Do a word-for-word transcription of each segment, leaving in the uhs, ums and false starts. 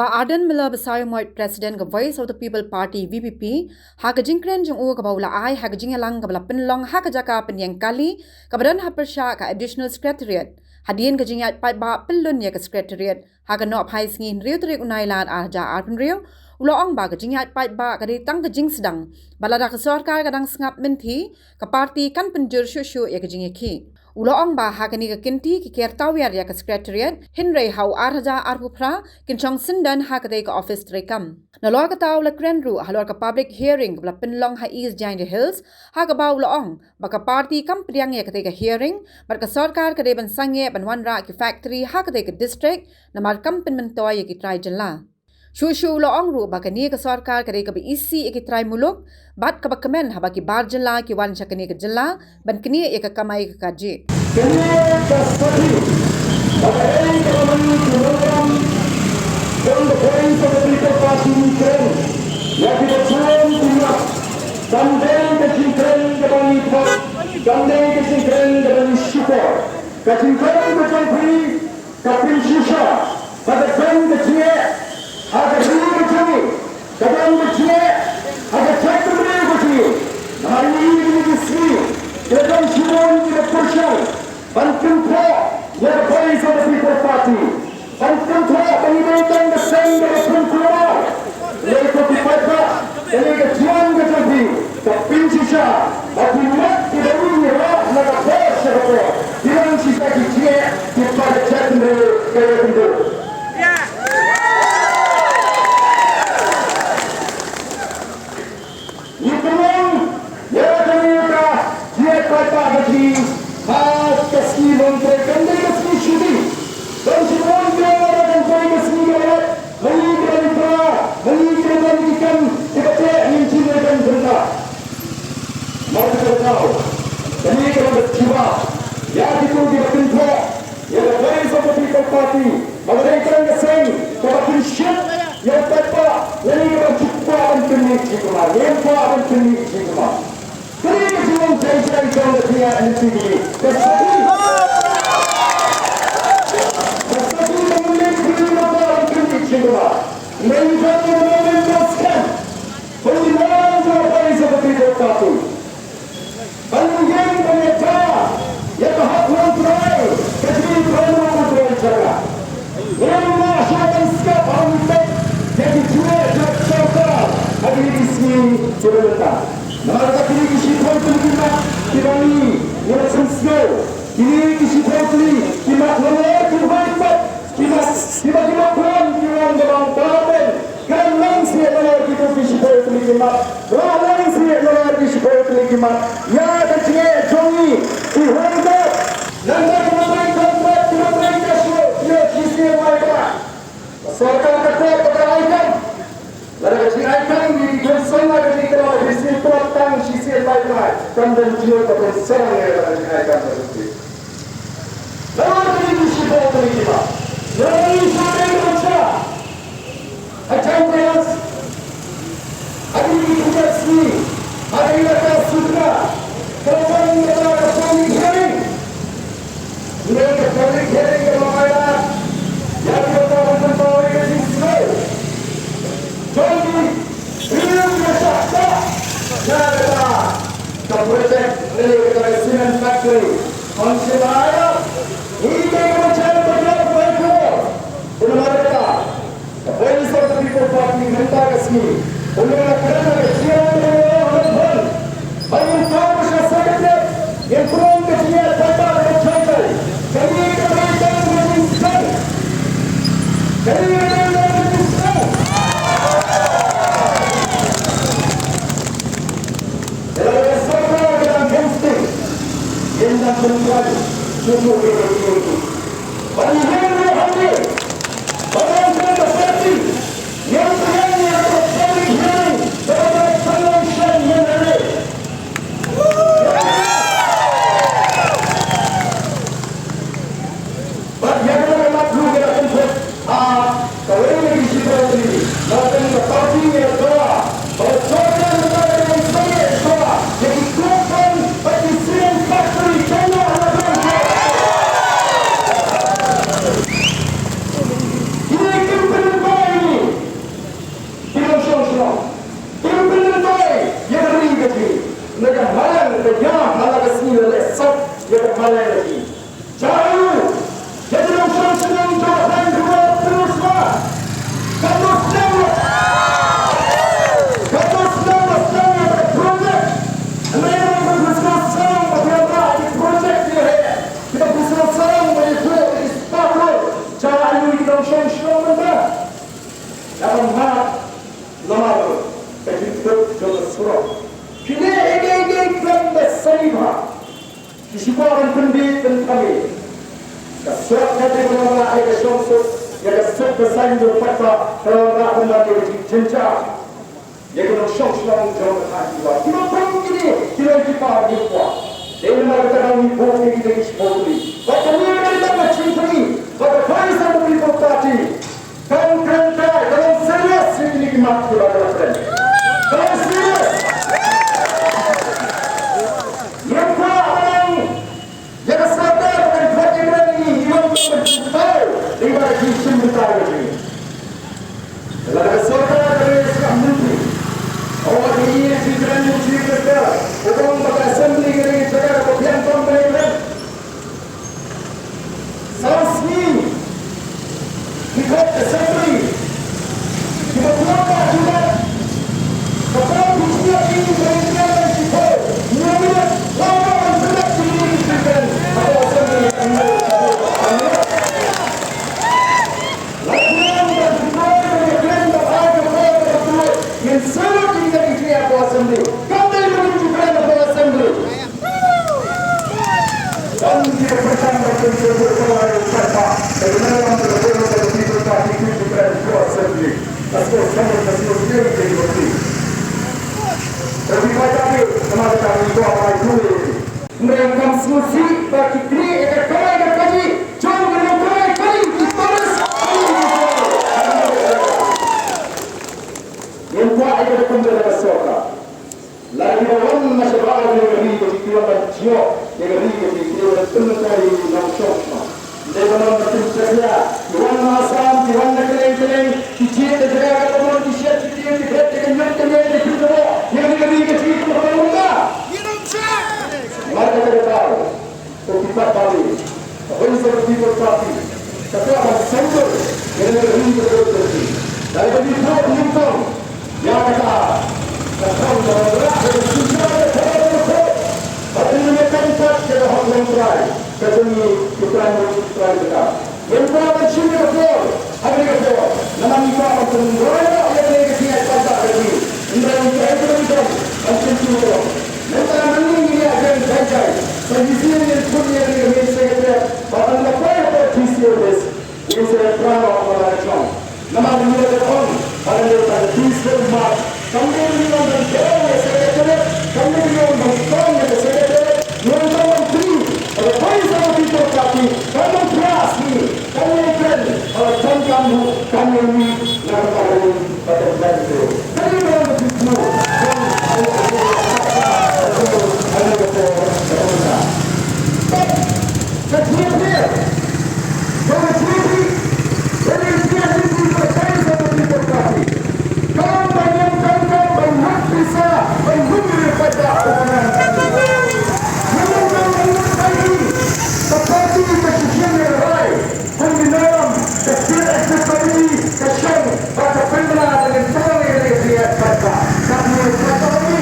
Ardent Miller Basaiawmoit, President ka Voice of the People Party, V P P, ha ka jingkren jong u kaba u la ai ha ka jingïalang kaba la pynlong ha ka jaka pynïeng kali kaba don ha pyrshah ka Additional Secretariat, hadien ka jingïaid paidbah pyllun ïa ka Secretariat ha ka nohphai sngi hynriew tarik u Nailar ar hajar arphew hynriew, u la ong ba ka jingïaid paidbah ka dei tang ka jingsdang bad lada ka sorkar ka dang sngap mynthi, ka party kan pynjur shuh shuh ïa ka jingïakhih. U la ong ba ha kane ka kynti ki ker tawiar ïa ka Secretariat, hynrei ha u ar hajar arphew phra kin shong syndon ha katei ka office treikam. Nalor kata u la kren ruh halor ka public hearing kaba la pynlong ha East Jaintia Hills, ha kaba u la ong ba ka party kam pdiang ïa katei ka hearing bad ka sorkar ka dei ban sangeh ban wanrah ki factory ha katei ka district, namar kam pynmyntoi ïa ki trai jylla. Shuh shuh u la ong ruh ba kane ka sorkar ka dei kaba isih ïa ki trai muluk bad kaba kmen haba ki bar jylla ki wan sha kane ka jylla ban knieh ïa ka kamai ka kajih. Kane ka sakhi ba ka dei kaba mani ki nongïalam jong ka Voice of the People Party ngi kren ïa ki ba junom ki mat. Kam dei ka jingkren kaba ngi thok, kam dei ka jingkren kaba ngi shukor. Ka jingkren ka jong phi ka pynshisha ba ka don ka jingeh ha ka ri ka jong ngi, ka don ka jingeh ha ka jaitbynriew ka jong ngi. Namar ngi ïohi kine ki sngi ki la don shibun ki la pyrshang ban kynthoh ïa ka Voice of the People Party, ban kynthoh ba ngi dei tang ka seng kaba pynkulmar. Lei ko ki paidbah, kane ka juang ka jong phi ka pynshisha ba ki mat kiba ngi rah na ka por sha ka por ki long shisha ki jingeh kiba ka jaitbynriew ka ïakynduh. Ngi pynlong ïa kane ka jingïaid paidbah ka jong ngi ha ka sngi Nongkrem, kam dei ka sngi shuti. Don shibun ki ong ba kan dei ka sngi kaba lait, ma ngi kiba lypa, ma ngi kiba don ki kam kiba teh ngin shu leit ban pynthah. Namar kata ka daw kane ka long ka jubab ïa kito kiba kynthoh ïa ka Voice of the People Party ba ka dei tang ka seng kaba pynshit ïa u paidbah, lane kaba ju kwah ban pynmih jingkulmar, ngim kwah ban pynmih jingkulmar. Kane ka jinglong jai jai jong ka jingïaid lynti kine, ka sakhi, ka sakhi ba ngim dei ki briew kiba kwah ban pynmih jingkulmar. Ngim dei ki briew kiba kwah ban pynmih jingkulmar. Ban ïeng ban ïada ïa ka hok nongtrai ka jong ngi, ka nongtrai jong ngi. Ngim lah shuh ban skhem ha ngi peit ïa ki jingeh jong ka sorkar ha kine ki sngi kiba mynta. Namar kata kine ki shiphew tylli ki mat kiba ngi, ngi la pynsngew, kine ki shiphew tylli ki mat nalor kiba ngi peit, ki mat kiba, kiba khun ki wan ka bang ka la pyn Kren lang seh nalor kito ki shiphew tylli ki mat. Rah lang seh nalor ki shiphew tylli ki mat ïa ka jingeh jong ngi ki hynriew. Nangta kiba trei kontrak, kiba trei cash flow, ïa shisien lai ba ka sorkar ka tip ba ka ai kam. Lada ka jingai kam ngi ki kren song, lada ka jingai kam ngi ki kren tang shisien lai ba. Kam don jingmut ba ka sorkar ïa ka jingai kam ka jong ki. Nalor kine ki shiphew tylli ki mat, nalor kine ki shiphew tylli ki mat. Ka jingpynlong ha kine ki khyndiat sngi ha ka elaka Sutnga, ka la don kata ka public hearing. Ngi don ka public hearing kaba la ai lad ïa ki bynta ban pynpaw ïa ka jingsngew jong ki briew kiba shah shah na kata ka project lane kata ka cement factory. Hynrei ba ïa ngi dei ban ïa ba ïa ba ïa. Namar kata ka Voice of the People Party mynta ka sngi u la kren ha ka jingïalang ba ngin ïalang ha ka thong ba ngin khaw ba sha Secretariat, ngin pynlong ka jingïalang ba ka jong ka. Kane ka dei tang ka jingsdang. Kane ka dei tang ka jingsdang. Lada ka sorkar ka dang hensting, ngin dang pyntrei shuh shuh ïa ka jingïalang. Ban ïeng ruh hangne, ban ïeng ruh ka party, ngin pynïeng ïa ka public hearing, kaba ka pynlong shen mynne. Bad ïa kane ka mat ruh ngi la pynthut ha kawei na ki shiphew tylli, na ka party ngi la dawa ba ka sorkar mynta ka dang sangeh shuwa ïa ki coke plant bad ki cement factory jong ngi ha Nongkrem. Kane ka sorkar ka long ba ïa ka shong suk, ïa ka suk ka saiñ jong u paidbah, ka long ba ka long ïa ka jingjynjar ïa ka nongshong shnong jong ka thaiñ. Kiba bun kine ki long ki par ki kwah. Dei namar kata ka ngi buh ïa kita ki shiphew tylli. Bad kane ka dei ka jingkylli ba ka Voice of the People Party kan kren kai, ka long serious ïa kine ki mat kiba ka la kren. Ka long serious. Ngim kwah ba nang ïa ka sorkar ba kan khot ïa ngi, ngi wan ban pynpaw ïa ka jingshim bynta jong ngi. Lada ka sorkar ka ïa ka myntri, oh, ngi ïa ka jingkren jong u Chief Minister, u ong ba ka assembly ka dei ka jaka kaba biang tam ban ïa kren. Saw sngi ki khot assembly kiba kwah ba ki mat. Ka por ki jingïap ki ba ki ïap ki khot. Ngi ïa mat. Law ba ban kyndat ki ïa ki jingkren ha ka assembly. Ngin sngewthuh ïa ki jingkren hapoh assembly. Kam dei ban ïa ki jingkren hapoh assembly. Kan ki pyrshang ban pynshong bor ïa u paidbah. Ka jingïalam ka Voice of the People Party ki jingkren hapoh assembly. Ka sngewsih, ka sngewsih ka jingkren. Ka jingkren ka jingkren. Namar kata ngi kwah ban ïathuh ïa ki. Hynrei kam sngewsih ba ki knieh ïa ka kamai ka kajih jong ki nongkamai kajih ki tourist. Ngim kwah ïa ka kumta na ka sorkar. Lada kiba wan na shabar jong ka ri ka jong ki wan ban jngoh ïa ka ri ka jong ki, ki wan ban pynlong ïa ka nongshong shnong. Ym dei ban wan ban pynshai ïa ki wan na Assam, ki wan na kylleng kylleng, ki jied da jaka kaba mon, ki shet ki tieng, ki bret ïa ka ñiut ka ñieng, ki pynlong ïa ka ri ka jong ki kumba ka long ka. Mar kata ka daw. Ko ki paidbah, ka Voice of the People Party ka kwah ban sngewthuh ïa kane ka ri ka jong ka. Dei ba ngi buh nyngkong ïa kata ka thong kaba rah ïa ka synshar ka khadar ka khot. Bad ngi ïa kyntait ïa ka hok longtrai ka jong ngi, ki trai mut ki trai kynta. Ngim kwah ban shim ïa ka por ha kane ka por namar ngi kwah ban pynroi noh ïa kane ka jingïaid paidbah ka jong ngi. Hynrei ngi trai kynta ban pynshim ïa ka. Mynta nangne ngi ïa ïeng jai jai. Sa shisien ngin put ïa kane ka main secretariat ba kan la poi hapoh D C office. Ngin sa ïa pra noh na la ka jong. Namar ngi la ong ba kan dei ka peaceful march. Kam dei ngi ong ban pynroi ïa ka secretariat. Kam dei ngi ong ban pynroi ïa ka secretariat. Ngi ong ban pynroi ïa ka Voice of the People Party. Kan long pra sngi. Kan ïeng kren, haba jan kam ruh, kan ïeng mih, na ka bynta ka ri bad ka jaitbynriew. Ka ri ka long ka jingthmu. Ka jingïapher jong ka jingïapher, ka jingïapher jong ka jingïapher ka jong ka Voice of the People Party. Ka long ban ïeng donkam, ban mut pisa, ban mut ïa ka paidbah, ban mut ïa ka paidbah. Ka party ka shisien ïa ka rai. Kum ki nongïalam ka State Executive Committee ka shong bad ka pynbna ba ngin pynlong ïa kane ka jingïaid paidbah. Katne paidbah ba ngi,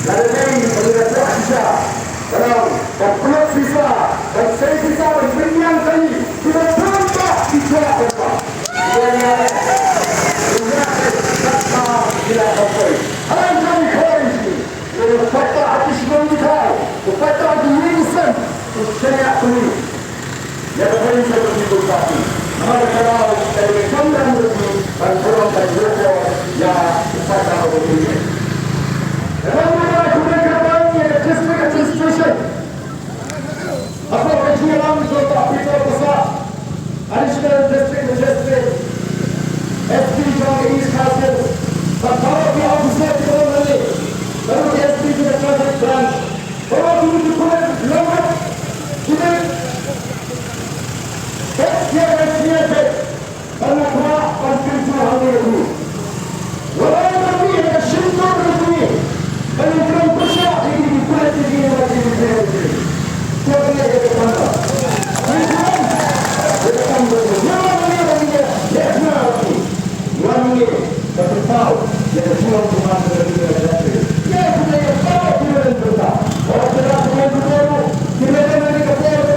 lada dei ba ngi la kwah shisha ban ong ban pynlut pisa, ban sei pisa, ban pynïang kali, kiba bun bah ki jia paidbah. Ïa ïa ïa ïa paidbah ki la kham poi. Halan jong ki khoi shi. Ïa u paidbah ha ki shnong ki thaw, u paidbah ha ki ïing ki sem, u shaniah kali. Ïa ka Voice of the People Party. Namar ka daw ka dei ka jingdon jong ngi ban burom ban ïoh por ïa u paidbah uba pynïeng. Namar ka daw ka dei ka ban ïa ka district administration. Hapoh ka jingïalam jong u Bah Peter Passah, Additional District Magistrate, S P jong ka East Khasi Hills, bad baroh ki officer kiba don hangne, baroh ki S P jong ka Traffic Branch, baroh ki, ki pulit, long, ki dei bad ïa ka jingïaid beit. Bad nga kwah ban kyntu hangne ïa phi. Wat la ïa phi ïa ka shyntur ïa phi. Ban ïa kren pyrshah ïa ki, ki pulit ïa ki, ïa ki, ïa ki. Shuwa ban leh ïa ka kam ba, ïa ka kam ba, ïa ka kam ba, ïa ka kam ba, ïa ka kam ba, ïa ka kam ba. Wan ngi ban pynpaw ïa ka jinglong jingman ka ri ka jong ngi. Ïa ka kam ba, ïa ka kam ba, ïa ka kam ba. Wan ngi ban pynpaw ïa ka jinglong jingman ka ri ka jong ngi.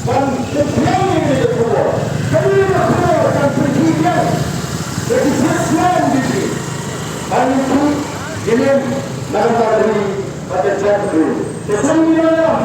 Ban pynbiang ïa kane ka khubor. Kane ka khubor kan pynkhih biang ïa ki businessman jong ngi. Ban ïathuh ïa lade na ka bynta ka ri bad ka jaitbynriew. Te kumne ngi ong,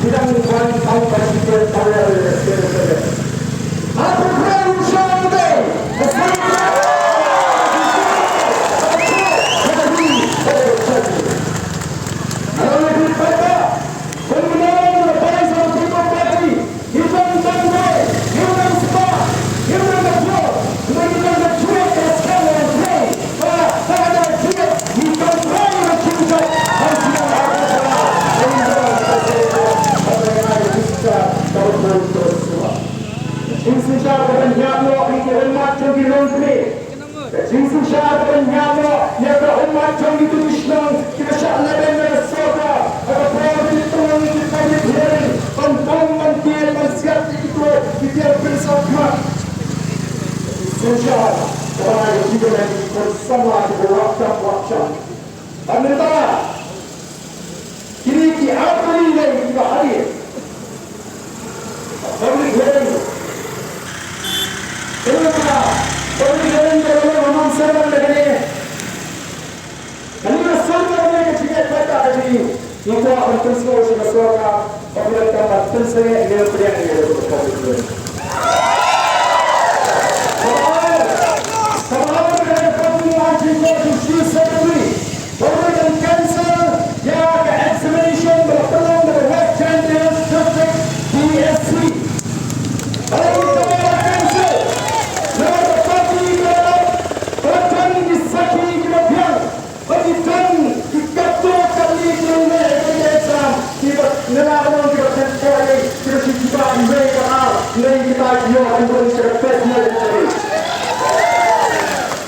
ki dang wan tang ba ki dang tang ba ki dang tang ba. Happy Friday, Friday! Ka jingsynshar kaba nyngkong ïa ki ummat jong ki longkmie. Ka jingsynshar kaba nyngkong ïa ka ummat jong kito ki shnong kiba shah lehbeiñ ïa ka sorkar. Ha ka por ba ki pynlong ïa ki public hearing ban bom ban tied ban siat ïa kito ki tiar pynsaw khmat. Ka jingsynshar kaba ngi ïa ki kynsan la kiba wad jam wad jam. Bad mynta kine ki artylli lei kiba ha ïing. Public hearing. Kane ka public hearing ka la long ha mon sermon da kane. Kane ka sermon ne ka jingïaid paidbah ka jong ngi. Ngi kwah ban pynsngew sha ka sorkar. Ba ki donkam ban pynsangeh ïa ka pdiang ïa ka public hearing. Kaba ar, kaba ar ka dei ka public hearing ka jong ngi. Ba ruh kan cancel ïa ka examination ba la pynlong da ka West Jaintia District P S C. Ba la cancel. Namar ka party ka la don ki sakhi kiba biang. Ba ki don ki katto katne ki nongleh ïa ka exam kiba ngi la ong kiba kan poi kiba shu jubab iwei iba ar, ngi kita ki ïoh ban don sha ka personal interview.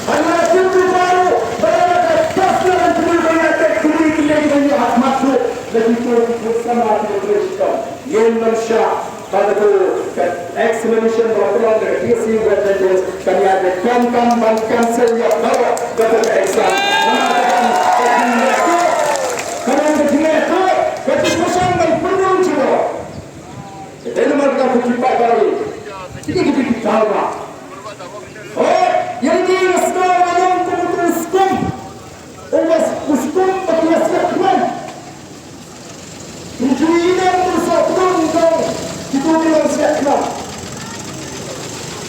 Hynrei kito baroh ba la ka personal interview ba ïa ka kine kine kine ïa ha khmat ruh la ki to ki khun samla ki to ki shitom. Ngin ym shah ba kato ka examination ba la pynlong da ka D S C West Jaintia kan ïaid da ka kam ban cancel ïa baroh kato ka exam. Namar ka dang ka jingïaid to, ka dang ka jingïaid to, ka jingpyrshang ban pynrung jingïaid. Ka dei namar kata ki paidbah, ki dei ki dei ki paidbah. Hooid, ïa kine nga sngewbha ïa u kum u skum. U skum ba ki ïa siat kmen. Ki ju ïa u sohpdung jong kito ki long siat kmen.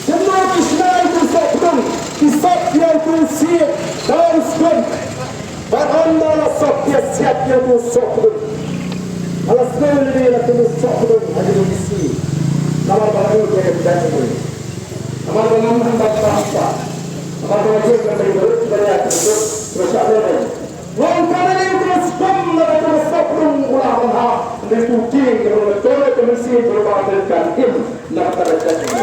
Kumno ki shna ïa u sohpdung, ki sop ïa u siat da u skum. Bad ynda la sop ïa siat ïa u sohpdung, la sngew lei la kum u sohpdung ha kito ki sngi. Namar ba la ïoh ïa ka jingdon. Namar ba ngam hap ban pynpaw. Namar ba ngam hap ban pynpaw. Long kane ne u skum na ka sop rung u la ban ha. Hynrei u tieng ka rung ka tore ka mynsiem ka ba kan im na ka ta ka jong.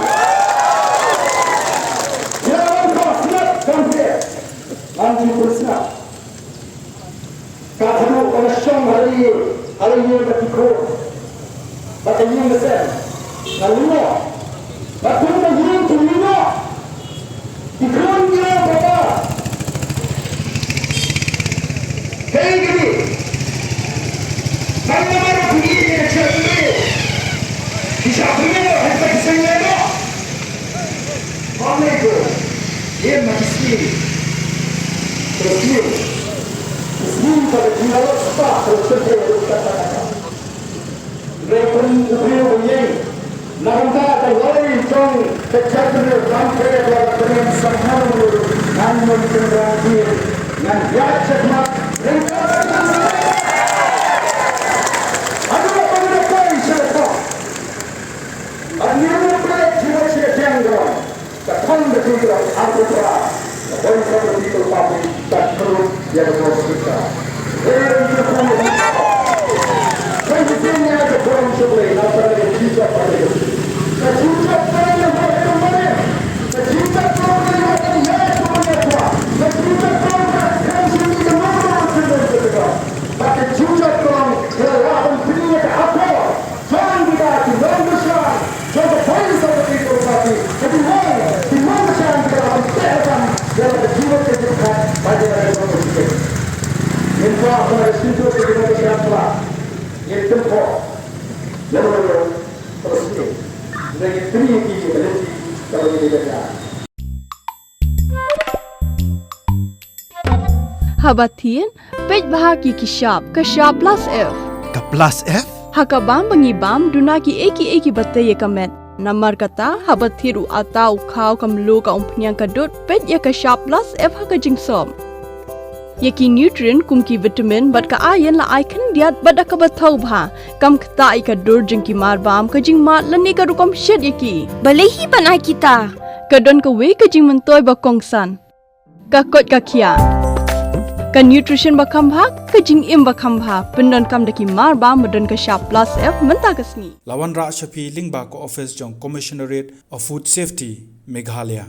Ïa long ka sngap kan phe. Ngan ju pynsngap. Ka haduh ba nga shong ha la ïing, ha la ïing ba ki khun. Ba ka ïing ka sem. Nga lyngngoh. Ba kum ka ïing ki lyngngoh. Ki khun ki ong, Papa, kaei kane? Tang namar ba phi ïeit ïa ka jaitbynriew, phi shah pynlyngngoh, hynrei phi sngewlyngngoh. Ym lei ko, ïa ma ki sngi. Ki sngi. Ki sngi ba ka jingïalap spah ka la pynthei ruh katta katta. Hynrei kum u briew ba ïeng na ka bynta ka lawei jong ka jaitbynriew, kam pher ba ka bynriew sngewthuh ruh, ngan ym kynrang phi, ngan ïaid shakhmat. Haduh ba ngi da poi sha ka thong. Bad ngi ruh phi leit sha ka thong. Ka thong ka jong ngi ka long Arphew Phra. Ka Voice of the People Party ka khyndiat ïa ka Voice of the People. Ka jingïaid ka burom sha U Blei na ka bynta ka jingïaid ka burom. Ka jingïaid ka burom. Ka jingïaid ka burom. Ka jingïaid ka burom. Bad ka jingïaid ka burom ka la lah ban pyni ïa ka akor jong kita ki nongkyrshan jong ka Voice of the People Party, ka dei ki nongkyrshan kiba la pynbeit ïa la ka jingmut ka jingpyrkhat bad ïa la ka jingmut. Ngin kwah ba la ka shyntur ka jingmut ka jingpyrkhat, ngin pynkhuid ïa la ka jingmut ka jingpyrkhat. Ngin pyni ïa ki ïa ka lynti. Haba thied, peit bha ïa ki shap, ka shap plus F. Ka plus F? Ha ka bam ba ngi bam, duna kiei kiei kiba tei ïa ka met. Namar kata, haba thied u atta, u khaw, ka mluh, ka umphniang, ka dud, peit ïa ka shap plus F ha ka jingsop. Ïa ki nutrient kum ki vitamin bad ka iron la ai khyndiat bad da kaba thaw bha. Kam ktah ïa ka dur jong ki marbam, ka jingmad lane ka rukom shet ïa ki. Balei hi ban ai kita? Ka don kawei ka jingmyntoi ba kongsan. Ka koit ka khiah. Ka nutrition ba kham bha, ka jingim ba kham bha. Pyndonkam da ki marbam ba don ka shap plus F mynta ka sngi. La wanrah sha phi lyngba ka office jong Commissionerate of Food Safety, Meghalaya.